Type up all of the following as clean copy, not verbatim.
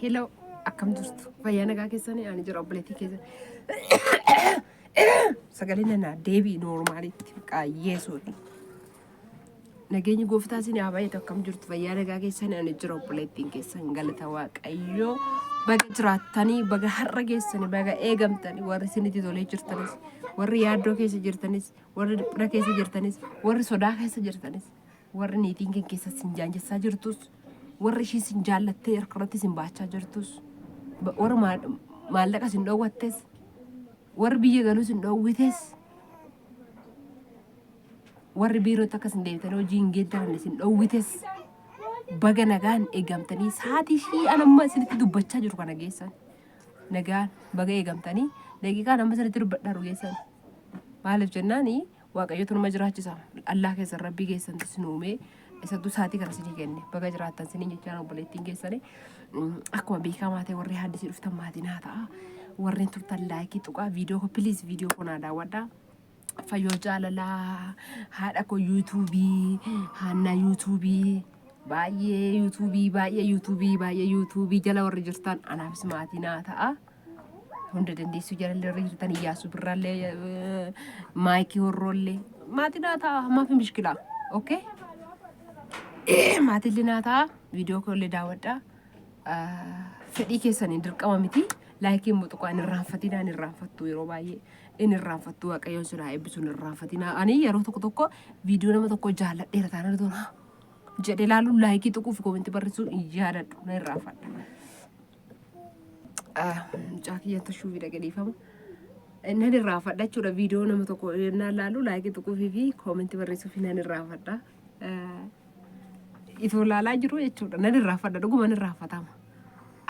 Hello, akkam jirtu? Fayyaa nagaa keessanii? Ani jira obboleettii keessan. Sagalee nanaa deebii noormaalitti qaayyeesuuti. Nageenyi gooftaa isin haa baay'atu. Akkam jirtu? Fayyaa nagaa keessanii? Ani jira obboleettiin keessan, galata Waaqayyoo. Baga jiraattanii, baga har'a geessanii, baga eegamtanii. Warri isinitti tolee jirtanis, warri yaaddoo keessa jirtanis, warri dhiphina keessa jirtanis, warri sodaa keessa jirtanis, warri niitiin kee keessa sin jaanjessaa jirtus, warri ishii sin jaallattee harkarratti sin baachaa jirtus, warri maallaqa sin dhoowwattes, warri biyya galuu sin dhoowwites, warri biirootti akka sin deebitanii hojii hin geeddaranne sin dhoowwites, baga nagaan eegamtanii sa'aatii ishii an amma isinitti dubbachaa jiru kana geessan. Nagaan baga eegamtanii daqiiqaan amma isinitti dubbadhaa jiru geessan. Maaliif jennaani, Waaqayyotu nama jiraachisa. Allaa keessan, Rabbii keessantu isin uumee, isattu sa'aatii kana isinii kenne. Baga jiraattan isiniin jechaan obboleettiin keessani. Akkuma beekamaa ta'e, warri haaddisii dhuftan maatii naa ta'a. Warreen turtan like tuqaa, viidiyoo koo please, viidiyoo koo naa daawwadhaa. Fayyoo jaalalaa, haadha koo YouTube, haannaa YouTube, baay'ee YouTube, baay'ee YouTube, baay'ee YouTube jala warri jirtan anaafis maatii naa ta'a. Hunda dandeessuu jalallee warri jirtan, Iyyaasuu Birraallee, Maayikii Horroollee maatii naa ta'a. Maafi mishkilaa, okay, maatillee naa ta'a, viidiyoo koollee daawwadhaa. Fedhii keessaniin, dirqama miti. Like immoo tuqaa. Hin irraanfatinaa, hin irraanfattu, yeroo baay'ee hin irraanfattu. Waaqayyoon sin haa eebbisu. Hin irraanfatinaa. Ani yeroo tokko tokko viidiyoo nama tokko jaalladheera taanaan tola jedhee ilaaluun, like tuquu fi comment barreessuu hin yaadadhu, na irraanfadha. Mucaa kiyyan tashuu fi dhaqee. Nan irraanfadha jechuudha. Viidiyoo nama tokko yennaan laalu like tuquufii fi comment barreessuuf nan irraanfadha. Itoo laalaa jiru jechuudha. Nan irraanfadha, dhuguma nan irraanfatama.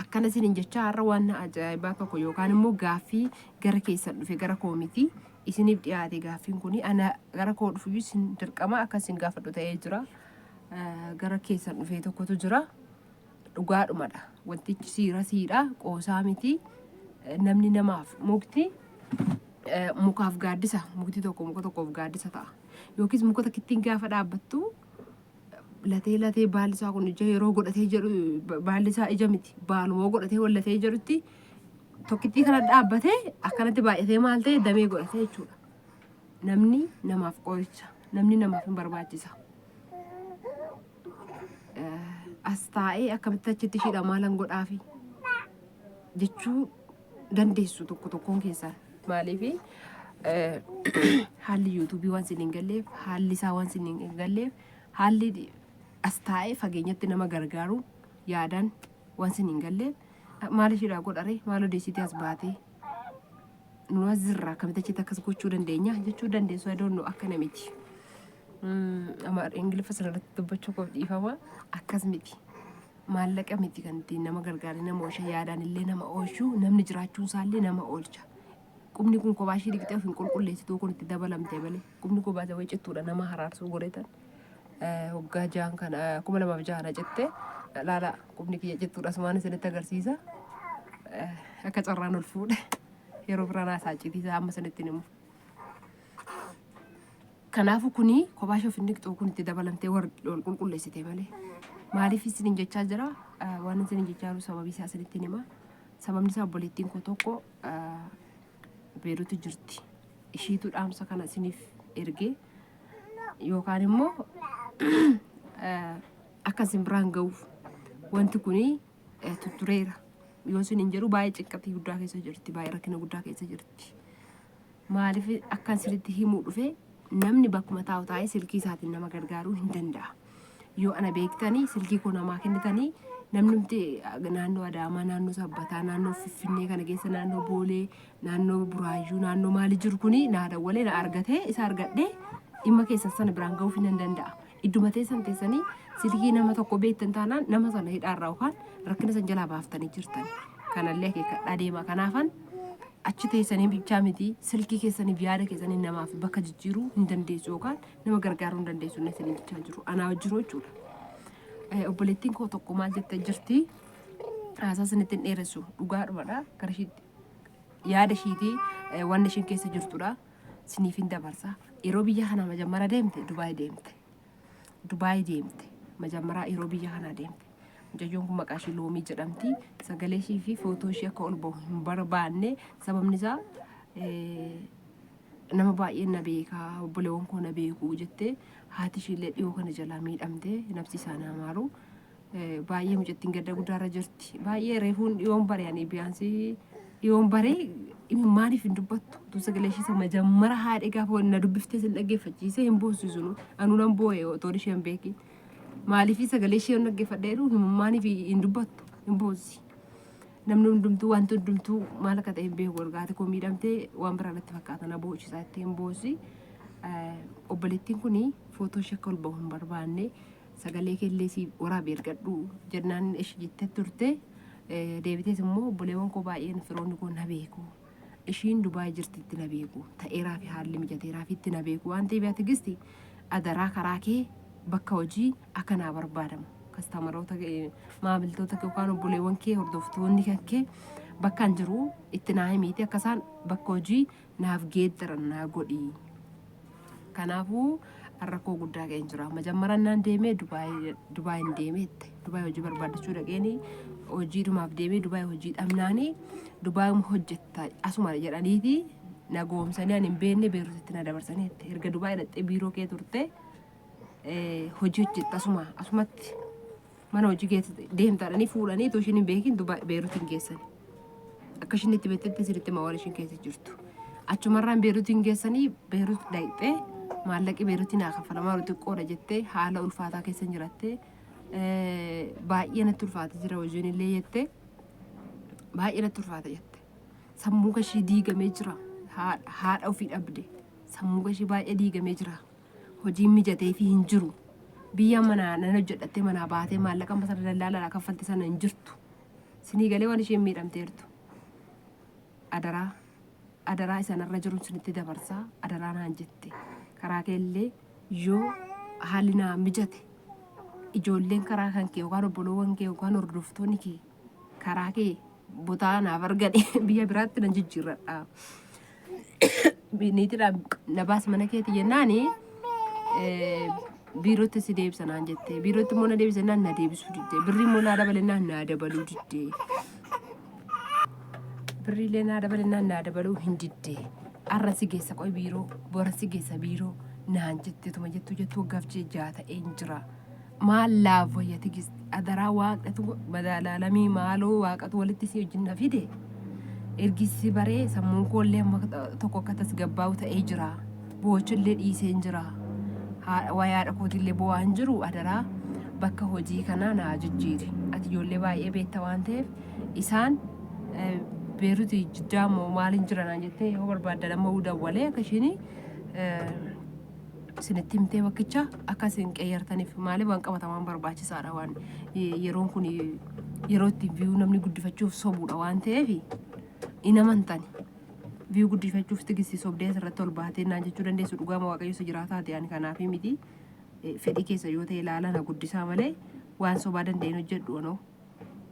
Akkana isiniin jecha, har'a waan ajaa'ibaa tokko yookaan immoo gaaffii gara keessan dhufe, gara koo miti, isiniif dhiyaate. Gaaffiin kun ana gara koo dhufuyyuu isin dirqama akka isin gaafadhu ta'ee jira. Gara keessan dhufee tokkotu jira. Dhugaadhumadha. Wantichi siirasiidha, qoosaa miti. Namni namaaf mukti mukaaf gaaddisa, mukti tokko muka tokkoof gaaddisa ta'a. Yookiis muka takkittiin gaafa dhaabbattu latee latee baalli isaa kun ija yeroo godhatee jedhu, baalli isaa ija miti, baalumoo godhatee wallatee jedhutti, tokkittii kana dhaabbatee akkanatti baay'atee maal ta'e, damee godhatee jechuudha. Namni namaaf qoricha, namni namaaf hin barbaachisa. As taa'ee akkamitti achitti ishiidha maalan godhaafi jechuu dandeessu tokko tokkoon keessan. Maaliif? Haalli YouTube waan isin hin galleef, haalli isaa waan isin hin galleef, haalli as taa'ee fageenyatti nama gargaaru yaadaan waan isin hin galleef, maal ishiidhaa godhare, maal odeessitee as baatee, nu as jirra, akkamitti achitti akkas gochuu dandeenya jechuu dandeessu. I don't know, akkana miti. Ingiliffa sanarratti dubbachuu koof dhiifama. Akkas miti. Maallaqa miti kan ittiin nama gargaare, nama oolcha. Yaadaan illee nama oolchu, namni jiraachuun isaallee nama oolcha. Qubni kun kophaa ishii dhiqxee of hin qulqulleessituu, kun itti dabalamte malee. Qubni kophaa ishee cittuudha nama haraarsuu godhetan. Waggaa 6 kana, 2006 na citte laala, qubni kiyya cittuudha, asumaan isinitti agarsiisa. Akka carraan ol fuudhe, yeroo biraa naasaa citiisa, amma isinitti himu. Kanaafuu kuni kophaa ishee of hin dhiqxu, kun itti dabalamtee wal qulqulleessite malee. Maaliif isiniin jechaa jira? Waan isiniin jechaa jiru sababii isaa isinitti hima. Sababni isaa obboleettiin koo tokko Beeruuti jirti. Ishiitu dhaamsa kana isiniif ergee yookaan immoo akka isin biraan ga'uuf wanti kuni tuttureera. Yoo isiniin jedhu, baay'ee cinqatii guddaa keessa jirti. Baay'ee rakkina guddaa keessa jirti. Maaliif akka isinitti himuu dhufe? Namni bakkuma taa'u taa'ee silkii isaatiin nama gargaaruu hin danda'a. Yoo ana beektanii silkii koo namaa kennitanii, namni naannoo Adaamaa, naannoo Sabbataa, naannoo Finfinnee kana keessa, naannoo Boolee, naannoo Buraayyuu, naannoo maali jiru kuni naa dawwalee na argatee, isa argadhee dhimma keessan sana biraan ga'uuf nan danda'a. Idduma teessan teessanii silkii nama tokko beektan taanaan, nama sana hidhaarraa yookaan rakkina san jalaa baaftanii jirtan. Kanallee akeekkadhaa deema. Kanaafan achi teessanii bichaa miti, silkii keessaniif yaada keessanii namaaf bakka jijjiiruu hin dandeessu yookaan nama gargaaruu hin dandeessu inni isin jechaa jiru. Anaa wajjin jechuudha. Obboleettiin koo tokko maal jettee jirti? Haasaa isinitti hin dheeressu, dhugaadhumadha. Gara ishiitti yaada ishiitii, wanni ishiin keessa jirtudha. Siniif hin dabarsa. Yeroo biyya kanaa majammara deemte, Dubaay deemte. Dubaay deemte. Majammaraa yeroo biyya kanaa deemte. Mucayyoon kun maqaa ishii Loomii jedhamti. Sagalee ishii fi footoo ishii akka ol bahu hin barbaanne. Sababni isaa nama baay'een na beekaa, obboleewwan koo na beeku jettee haati ishiillee dhiyoo kana jalaa miidhamte nafsi isaanii hamaaru. Baay'ee mucattiin gadda guddaarra jirti. Baay'ee reefuun dhiyoon bare ani biyaansii dhiyoon bare maaliif hin dubbattu? Utuu sagalee ishee sama jammara haadhe gaafa na dubbiftee sin dhaggeeffachiisee hin boossisu. Anuu nan boo'e otoo ishee hin beekin. Maaliif sagalee ishee hin dhaggeeffadheeru maaliif hin dubbattu hin boossi. Namni hundumtuu wanti hundumtuu maal akka ta'e hin beeku ergaati koo miidhamtee waan biraa natti fakkaata na boochisaa itti hin boossi. Obboleettiin kun footoo ishee akka ol bahu hin barbaanne sagalee keellee si waraabee ergadhu jennaan ishee jettee turte. Deebitees immoo obboleewwan koo baay'een firoonni koo na beeku. Ishiin Dubaay jirtitti na beeku. Ta'eeraa fi haalli mijateeraa fi itti na beeku waan ta'eef yaa Tigisti adaraa karaa kee bakka hojii akka naa barbaadamu. Kastamaroota maamiltoota kee yookaan obboleewwan kee hordoftoonni kan kee bakka an jiru itti naa himiiti akka isaan bakka hojii naaf geeddaran naa godhi. Kanaafuu rakkoo guddaa ga'een jira. Majammaran naan deemee Dubaayin deemee jette. Dubaay hojii barbaaddachuu dhaqeeni hojiidhumaaf deemee Dubaay hojii dhabnaani Dubaayuma hojjetta asuma jedhaniiti na goomsanii ani hin beekne Beerutitti na dabarsanii jette. Erga Dubaay dhaqxee biiroo kee turte hojii hojjetta asuma asumatti mana hojii keessa deemtaadhanii fuudhanii itoo ishiin hin beekin Beerutiin geessani. Akka ishiin itti beektetti isinitti hima waan ishiin keessa jirtu. Achumarraan Beerutiin geessanii Beerut dhaqxee maallaqi Beerutii naa kaffalamaa jiru xiqqoodha jettee haala ulfaataa keessa jirattee baay'ee natti ulfaata jira hojiin illee jettee baay'ee natti ulfaata jette. Sammuu ishii diigamee jira. Haadha ofii dhabde. Sammuu ishii baay'ee diigamee jira. Hojiin mijateefii hin jiru. Biyya manaa nan hojjedhattee manaa baatee maallaqa amma sana dallaaladhaa kaffalte sana hin jirtu. Sinii galee waan isheen miidhamteertu. Adaraa adaraa isanarra jiru sinitti dabarsaa adaraa naan jette. Karaa keellee yoo haalli naa mijate ijoolleen karaa kan kee yookaan obboloowwan kee yookaan hordoftoonni kee karaa kee botaa naaf argane biyya biraatti nan jijjiirradha. Niitiidhaan na baasi mana keeti jennaani biirootti si deebisa naan jette. Biirootti immoo na deebisa jennaan na deebisuu didde. Birrii immoo naa dabalennaan naa dabaluu didde. Birriilee naa dabalennaan naa dabaluu hin didde. Arra si geessa qoy biiroo, bora si geessa biiroo naan jette tuma jettu jettu waggaaf ji'a ja'a ta'een jira. Maal laaf wayya Tigist adaraa waaqatu madaalaalamii maaloo waaqatu walitti si wajjin na fide. Ergi si baree sammuun koollee amma tokko akka tasgabbaa'u ta'ee jira. Boochillee dhiiseen jira. Waa'ee haadha kootiillee boo'aa hin jiru adaraa bakka hojii kanaa naa jijjiiri. Ati ijoollee baay'ee beekta waan ta'eef isaan Beeruti Jiddaa moo maaliin jira naan jettee yoo barbaaddan amma dawwalee akka isheen isinitti himtee bakkicha akka isin qeeyyartaniif maaliif waan qabatamaan barbaachisaadha waan yeroon kun yeroo itti viyuu namni guddifachuuf sobuudha waan ta'eef hin amantani. Viyuu guddifachuuf Tigisti sobdee asirratti ol baatee naan jechuu dandeessu dhugaama waaqayyo isa jiraataa ta'e ani kanaaf miti fedhii keessa yoo ta'e ilaala na guddisaa malee waan sobaa danda'een hojjedhu anoo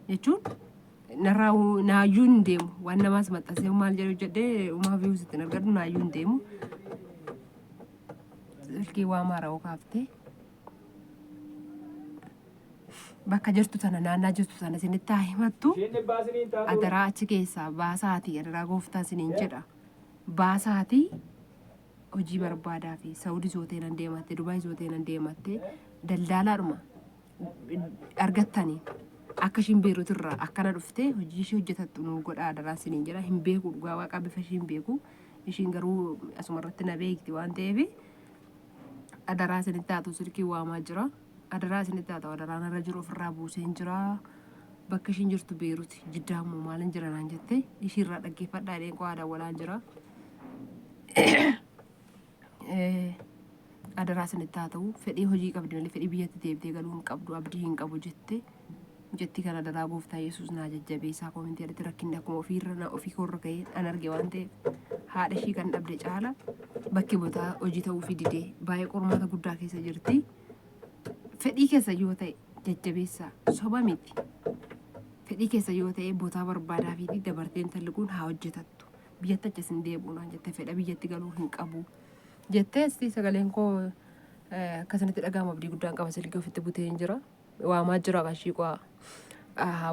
jechuun narraa naayyuu hin deemu waan namaas maxxansee maal jedhu hojjedhee umaa viyuus ittiin argadhu naayyuu hin deemu. Silkii waa maara kaaftee bakka jirtu tana naannaa jirtu tana isinitti haa himattu. Isheen dhibbaa isiniin taatu. Adaraa achi keessaa baasaatii adaraa gooftaa isiniin jedha. Baasaatii hojii barbaadaa fi Saudi zootee nan deematte Dubaay zootee nan deematte daldaalaadhuma argattanii akka ishiin Beerut irraa akkana dhuftee hojii ishee hojjetattu nu godhaa adaraa isiniin jedha. Hin beeku dhugaa waaqaa bifa ishii hin beeku. Ishiin garuu asuma irratti na beekti waan ta'eef adaraa isinitti haa ta'u silkii waamaa jira. Adaraa isinitti haa ta'u adaraan irra jiru ofirraa buuseen jira. Bakka ishiin jirtu Beerut Jiddaa immoo maalin jira naan jette ishiirraa dhaggeeffadhaa jedheen qo'aa dawwalaan jira. Adaraa isinitti haa ta'u fedhii hojii qabdi malee fedhii biyyatti deebitee galuu hin qabdu abdii hin qabu jette. Mucattii kana adaraa gooftaa Yesuus naa jajjabeessaa koomentii irratti rakkinni akkuma ofiirra na ofii koorra ga'ee an arge waan ta'eef haadha ishii kan dhabde caala bakki botaa hojii ta'uufii didee baay'ee qormaata guddaa keessa jirti. Fedhii keessa yoo ta'e jajjabeessaa soba miti. Fedhii keessa yoo ta'e botaa barbaadaa fi dabartee intalli kun haa hojjetattu. Biyyatti achas hin deebi'u naan jette fedha biyyatti galuu hin qabu. Jettee sagaleen koo akkasinitti dhaga'ama abdii guddaan qaba silkii ofitti butee hin jira. Waamaa jira qashii qo'a.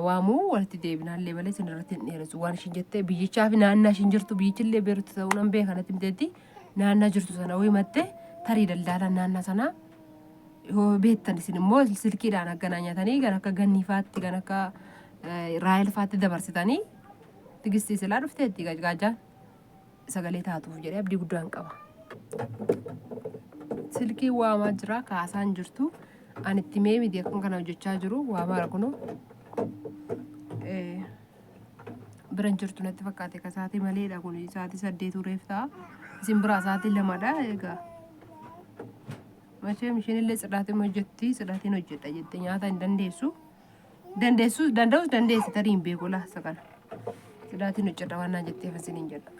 Waamuu walitti deebinaallee malee isin irratti hin dheeressu. Waan ishiin jette biyyichaa fi naannaa ishiin jirtu biyyichillee Beerut ta'uu nan beeka natti himteetti. Naannaa jirtu sana yoo himatte tarii daldaalaan naannaa sanaa yoo beektan isin immoo silkiidhaan akkanaa nyaatanii kan akka gannii faatti kan akka raayil faatti dabarsitanii tigistii silaa dhufteetti gaajaan sagalee taatuuf jedhee abdii guddaan qaba. Silkii waamaa jira kaasaan jirtu ani itti mee miti akkan kana hojjechaa jiru waamaara kunoo biran jirtu natti fakkaate ka sa'aatii maleedha kun sa'aatii saddeetuu reef ta'a isin biraa sa'aatii lamadha egaa macheem isheen illee tsidaatiin hojjetti tsidaatiin hojjedha jette nyaata hin dandeessu dandeessus danda'us dandeessi tarii hin beeku laa isa kana tsidaatiin hojjedha waan naan jetteef isiniin jedha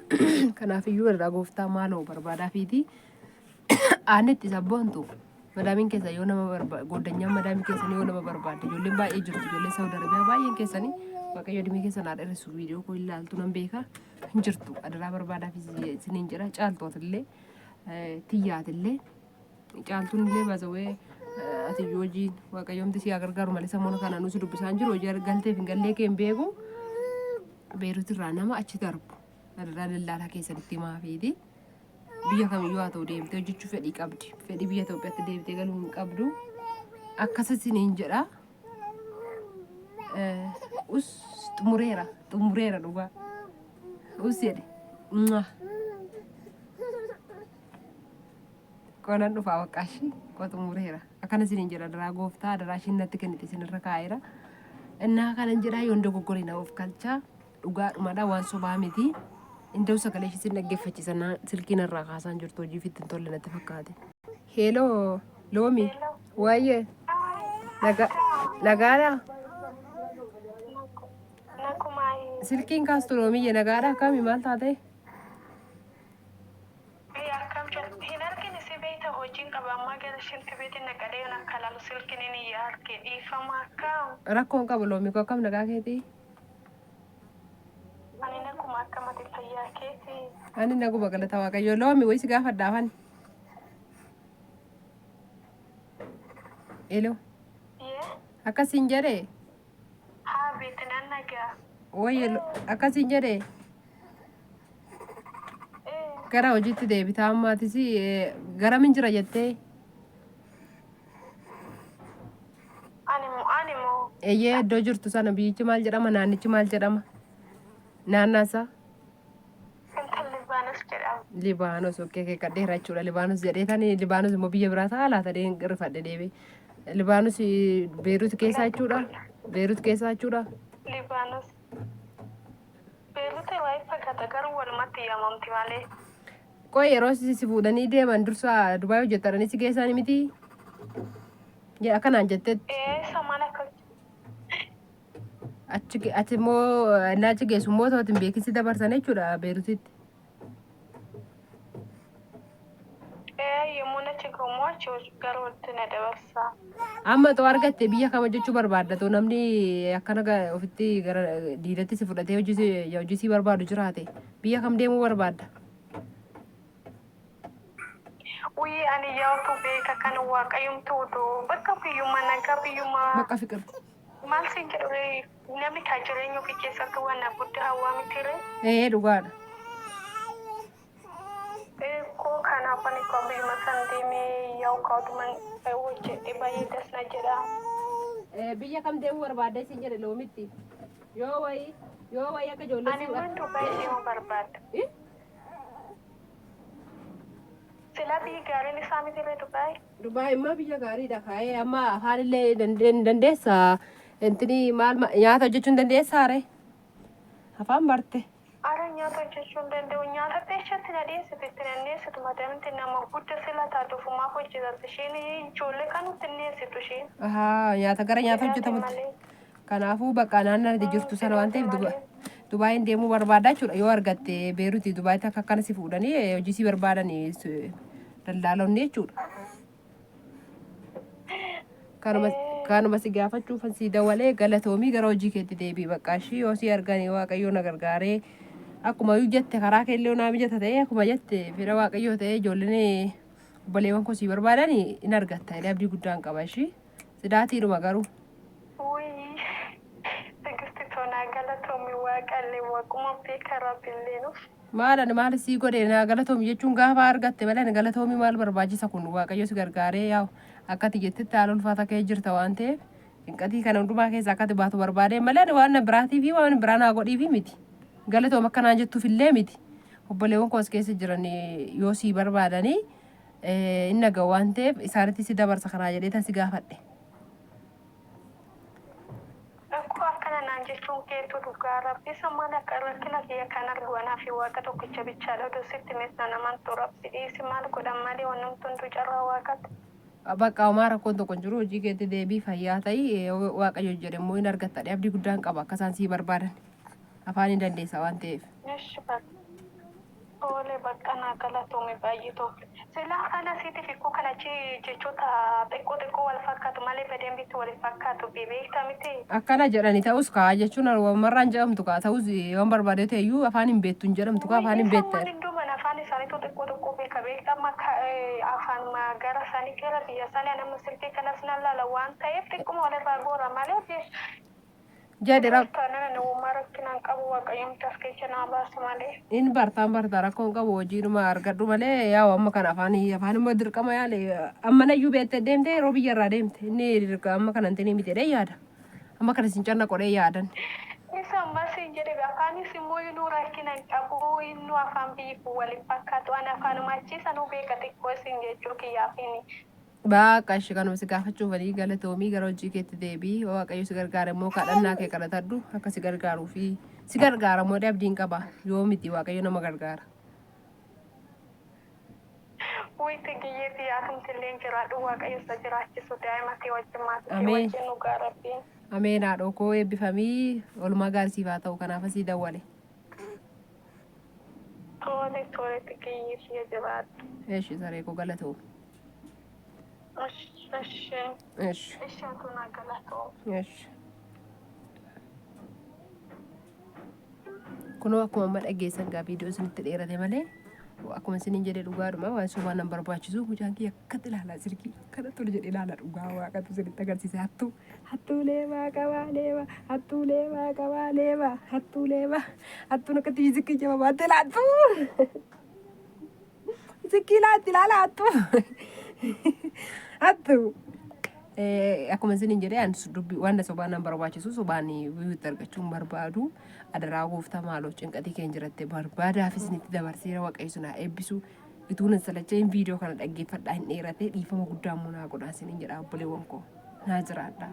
kanaaf iyyuu irraa gooftaa maaloo barbaadaa fiitii Aannetti sabboontu madaamiin keessa yoo nama barbaade goddanyaan madaamii keessanii yoo nama barbaadde ijoolleen baay'ee jirtu ijoolleen Saudi Arabiyaa baay'een keessanii waaqayyo dimee keessan haa dheeressu viidiyoo koo ilaaltu nan beeka hin jirtu adaraa barbaadaaf isiniin jedha caaltootillee tiyyaatillee caaltuun illee baasawee ati iyyuu hojiin waaqayyoomti si haa gargaaru malee samoona kana nusi dubbisaan jiru hojii galteef hin gallee kee hin beeku Beerut irraa nama achi darbu adaraa daldalaa keessanitti himaa fiiti. Biyya kamiyyuu haa ta'u deemtee hojjechuu fedhii qabdi. Fedhii biyya Itoophiyaatti deebitee galuu hin qabdu. Akkas isiniin jedha. Us xumureera xumureera dhugaa. Us jedhe. Mwah. Qonan dhufaa waqqaashi qo xumureera. Akkana isiniin jedha daraa gooftaa daraa ishiin natti kennite isinirra kaa'eera. Innaa kanan jedhaa yoon dogoggore na of kalchaa. Dhugaadhumadha waan sobaa miti. Indaw sagalee ishee sin dhaggeeffachiisa silkii narraa kaasaan jirtu hojiif itti hin tolle natti fakkaate. Heeloo loomi waayee nagaadha silkiin kaastu loomiyye nagaadha akkami maal taate? Ee akkam jirta hin argine si beeyta hojiin qaba ammaa gara shintibeetiin dhaqa deeman akka laalu silkiin hin iyya arge dhiifama akkam. Rakkoon qabu loomii koo akkam nagaa keetii? Ani naguma akkam ati fayyaa keeti. Ani naguma galata waaqayyoo loomi wayii si gaafadha afan. Elo Yee akkasiin jedhe haa beeti nan nagaa. wayii akkasiin jedhe Ee gara hojiitti deebitaa ammaatis garamin jira jettee. Ani moo ani moo. Eeyyee iddoo jirtu sana biyyichi maal jedhama naannichi maal jedhama naannaa isaa Intal Libaanos jedhama. Libaanos okkee kee kadheera jechuudha Libaanos jedhee tani Libaanos immoo biyya biraa ta'a laata dheen rifadhe deebi Libaanos Beerut keessaa jechuudha Beerut keessaa jechuudha Libaanos. Beerut irraa hin fagaata garuu walumatti yaamamti malee. Qoy yeroo si fuudhanii deeman dursa Dubaay hojjettadhanii si geessanii miti? Akkanaan jettetti. Ee samaan akka Achi ati immoo innaa achi geessu immoo otoo hin beekin si dabarsan jechuudha Beerutitti. Ee yommuu achi gahu immoo achi gara walitti na dabarsa. Amma otoo argatte biyya kam hojjechuu barbaadda? Otoo namni akkana ofitti gara diidatti si fudhatee hojii si barbaadu jiraate biyya kam deemuu barbaadda? Wii ani yaa'utu beeka kan waaqayyumtu odoo bakka biyyuma nagaa biyyuma Bakka fiqir. maal siin jedhu ree namni kaa jireenya ofii keessatti waan guddaa hawwaa miti ree. Ee dhugaadha. Koo kanaaf ani koo biyyuma san deemee yaa'u kaa'utuman hojjedhe baay'ee das na jedha. Biyya kam deemuu barbaadda isin jedhe loomitti. Yoo wayii akka ijoollee Ani immoo Dubaay deemuu barbaada. Eh? Silaa biyyi gaariin isaa miti ree Dubaay. Dubaay immoo biyya gaariidha kaa'ee amma afaan illee dandeessa. Intini maal nyaata hojjechuu hin dandeessaa ree? Afaan barte. Ara nyaata hojjechuu hin danda'u. Nyaata eessatti na dhiyeessitu itti na dhiyeessitu madamti nama gudda sila taatu ofumaaf hojjetatti isheen ijoollee kan nutti hin dhiyeessitu isheen. Ahaa nyaata gara nyaata Sidaati hojjetamutti. malee. Kanaafuu bakka naannoo ati jirtu sana waan ta'eef Dubaayin deemuu barbaadda jechuudha. Yoo argatte Beeruutii Dubaayitti akka akkana si fuudhanii hojii si barbaadanii daldaalonni jechuudha. Kanuma si gaafachuufan si dawalee galatoomii gara hojii keetti deebii bakka ishii yoo si arganii waaqayyoo na gargaaree akkuma iyyuu jette karaa keellee naa mijata ta'ee akkuma jette fedha waaqayyoo ta'ee ijoolleen obboleewwan koo si barbaadanii in argatta jedhee abdii guddaan qaba ishii sidaatiidhuma garuu. Naa galatoomi waaqallee waaquma beeka rabbillee nuuf. Maal ani maal sii godhe naa galatoomi jechuun gaafa argatte malee ani galatoomii maal barbaachisa kun waaqayyo si gargaaree yaa'u akkati jettetti haala ulfaata kee jirta waan ta'eef cinqatii kana hundumaa keessa akkati baatu barbaadee malee ani waan na biraatii fi waan biraa naa godhiifi miti. Galatoom akka naan jettuuf illee miti. Obboleewwan koo as keessa jiran yoo sii barbaadanii hin dhaga'u waan ta'eef isaanitti si dabarsa kanaa jedhee tan si gaafadhe. Rakkoo akkana naan jechuun keetu dhugaa rabbi isa maal akka rakkina kiyya kan argu anaa fi waaqa tokkicha bichaadha odoo sitti himes nan amantu rabbi dhiisi maal godhan malee wannumti hunduu carraa waaqati. Bakka homaa rakkoon tokko hin jiru hojii keetti deebii fayyaa ta'i waaqayyo jedhe immoo hin argatta abdii guddaan qaba akka isaan sii barbaadan afaan hin dandeessa waan ta'eef. Eshi bakka. Tole bakka naa galatoomi baay'ee tokko. Silaa kana siiti fikkuu kana achi jechoota xiqqoo xiqqoo wal fakkaatu malee badembitti wal hin fakkaatu beekta miti. Akkana jedhani ta'us kaa jechuun wamarraan jedhamtu kaa ta'us waan barbaade ta'eyyuu afaan hin beektu hin jedhamtu kaa afaan hin beekta. Isaan hunduman afaan isaaniitu xiqqoo xiqqoo beeka beekta amma afaan gara isaanii gara biyya isaanii nama silkii kanas nan laala waan ta'eef xiqquma walirraa goora malee Jedhe Taanaan ani uumaa rakkina hin qabu waaqayyoomti as keessa naa baasu malee. In bartaan bartaa rakkoon qabu hojiinuma argadhu malee yaa'u amma kana afaan afaanuma dirqama yaale amma nayyuu beektee deemte yeroo biyya irraa deemte inni dirqama amma kana hin miti jedhee yaada amma kana sin canna qodhee yaadan. Isa ammas hin jedhe afaanis immoo inuu rakkina hin qabu innuu afaan biyyi kun waliin fakkaatu ani afaanuma achii sanuu beeka xiqqoo isin jechuu kiyyaafini. Baqa ishee kanuma si gaafachuuf ani galatoomii gara hojii keetti deebii waaqayyo si gargaara immoo kadhannaa kee kadhatadhu akka si gargaaruu fi si gargaara immoo abdiin qaba yoo miti waaqayyo nama gargaara. Wayita giyyee fi yaatumti illee jiraadhu waaqayyo isa jiraachisu daa'ima kee wajjin maatii kee Ameen. wajjin dhugaa rabbiin. Ameen haadhoo koo eebbifamii oolmaa gaarii siif haa ta'u kanaaf asii dawwale. Tole tole giyyee fi jiraadhu. Eeshi saree koo galatoo. Eshi Eeshi. eshi atu naa galatoo. Eeshi. Kunoo akkuma amma dhageessan gaa viidiyoo isinitti dheerate malee akkuma isiniin jedhe dhugaadhuma waan sobaan nan barbaachisu mucaan kiyya akkatti ilaalaa silkii akkana tolu jedhe ilaala dhugaa waaqatu isinitti agarsiise hattuu hattuu leebaa qabaa leebaa hattuu leebaa qabaa leebaa hattuu leebaa hattuun akkatti sikkii jaba baattee laattu sikkii laatti ilaala hattuu hattuu. Akkuma isiniin jedhe ani dubbii waan sobaan nan barbaachisu sobaan biyyoota argachuu hin barbaadu. Adaraa gooftaa maaloo cinqatii keenya jiratte barbaadaaf isinitti dabarseera waaqayyo isin haa eebbisu. Utuu nan salacha'in viidiyoo kana dhaggeeffadhaa hin dheerate dhiifama guddaa immoo naa godhaa isiniin jedha obboleewwan koo naa jiraadha.